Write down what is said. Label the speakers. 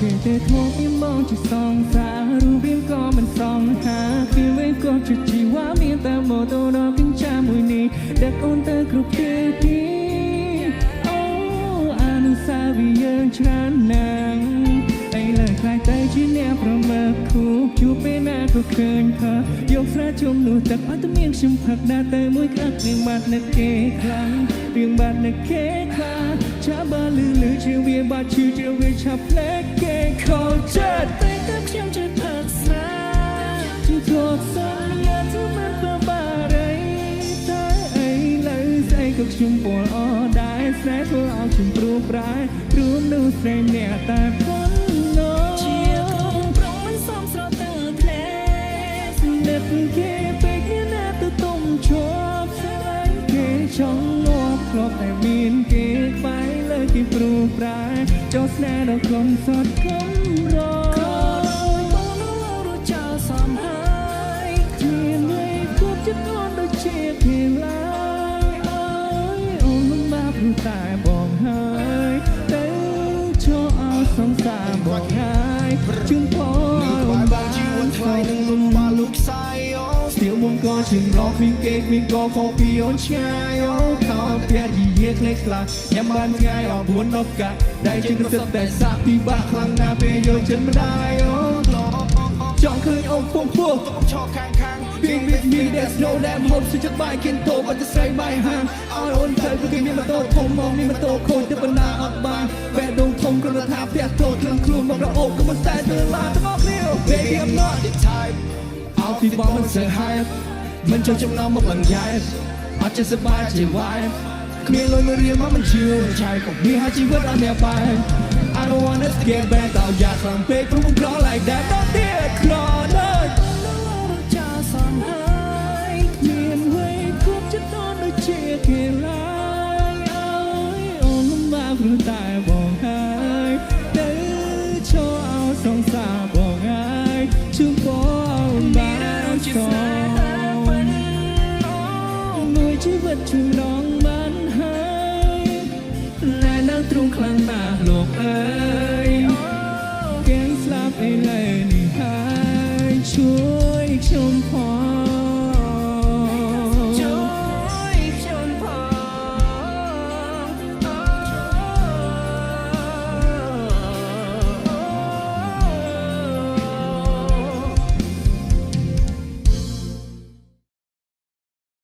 Speaker 1: គេទេធ្លាប់មានមកជាសង្សាររូបរាងក៏មិនសង្ហាគ្មានវិញក៏ជាជីវ៉ាមានតែម៉ូតូដ៏កញ្ចាមួយនេះដឹកអូនទៅគ្រប់ទីទីអូអនុស្សាវរីយ៍យើងច្រើនណាស់ឥឡូវខ្លាចទៅជាអ្នកប្រមើគូជួបពេលណាក៏ឃើញផើយកស្រាជុំនោះទឹកឲ្យតែមានខ្ញុំផឹកដើរទៅមួយក្រាក់រៀងបាត់នឹកគេខ្លាំងរៀងបាត់នឹកគេខ្លាំងឆាបើលឺលឺជាវាបាត់ឈឺជាវាឆាប់ភ្លេចគេខលចិត្ត
Speaker 2: តែទៅខ្ញុំចេះផឹកស្រា
Speaker 1: ជាធ្លាប់សន្យាថាមិនប្របារីតែឥឡូវស្អីក៏ខ្ញុំពលអដែរស្នេហ៍ធ្វើឲ្យខ្ញុំព្រួប្រែព្រោះនោះស្រីអ្នកតែប៉ុណ្ណោះ
Speaker 2: ជាកូនប្រុសមិនសមស្រទើធ្លា
Speaker 1: នឹកគេពេកមានណាទៅទុំជាប់ស្រឡាញ់គេចង់ងាប់ធ្លាប់តែមានគេក្បែរលើគេព្រួប្រែចោលស្នេហ៍ដល់កំសត់កំរ
Speaker 2: ក្រដោយបងនោះរួចចោលសំហើយ
Speaker 1: គ្មានអ្វីគួបចិត្តអូនដូចជាគេឡើយអើយអូនលំបាកព្រោះតែបងហើយទៅចូលឲ្យសង្សារបងហើយជូនពរ
Speaker 3: នៅក្បែរបងជីវិតថ្លៃនឹងលំបាកលោកខ្សែអូ
Speaker 1: ស្ទៀវមុំក៏ជាងរកគ្មានគេគ្មានកខកពីអូនឆ្ងាយអូខោផ្ទះយីយាក្លេខ្លាញ៉ាំបានថ្ងៃអស់4 10កាក់ដែលជាងសិតតែសាក់ពីបាក់ខ្លាំងណាស់ពេលយកចិត្តម្ដាយអូចង់ឃើញអូនពងពោះ
Speaker 3: ទុកឈរខាងខាង
Speaker 1: Being with me, there's no damn hope សុចិត្តបាយគិនតោអត់ទៅស្រីបាយហាងឲ្យអូនទៅព្រោះគេមានម៉ូតូធំមកមានម៉ូតូខូចទៅបណ្ណាអត់បានបែរដងធំគ្រាន់តែថាផ្ទះតូចក្លឹងខ្លួនមករអូបក៏មិនតែទៅឡាទាំងអស់គ្នា Baby, I'm not
Speaker 3: the type
Speaker 1: អោពីបងមិនសើហាយមិនចូលចំណោមមកឡើងយ៉ែអត់ចេះសប្បាយជាវាយគ្មានលុយមួយរៀលមកមិនជឿឆៃក៏មានហើយជីវិតអត់អ្នកបាយ I don't wanna get back តោយ៉ាខ្លាំងពេកព្រោះបងក្រ like that ដល់ទៀតក្រដូច
Speaker 2: នោះរួចចោលសំហើយ
Speaker 1: មានអ្វីគួបចិត្តអូនដូចជាគេឡើយអើយអូនលំបាកព្រោះតែបងហើយទៅចូលឲ្យសង្សារបងហើយជូនពរអូនបាន
Speaker 2: ជា
Speaker 1: ស
Speaker 2: ស្នេហាពិនអូ
Speaker 1: មួយជីវិតជួយម្ដងបានហើយតែនៅទ្រូងខ្លាំងណាស់លោកអើ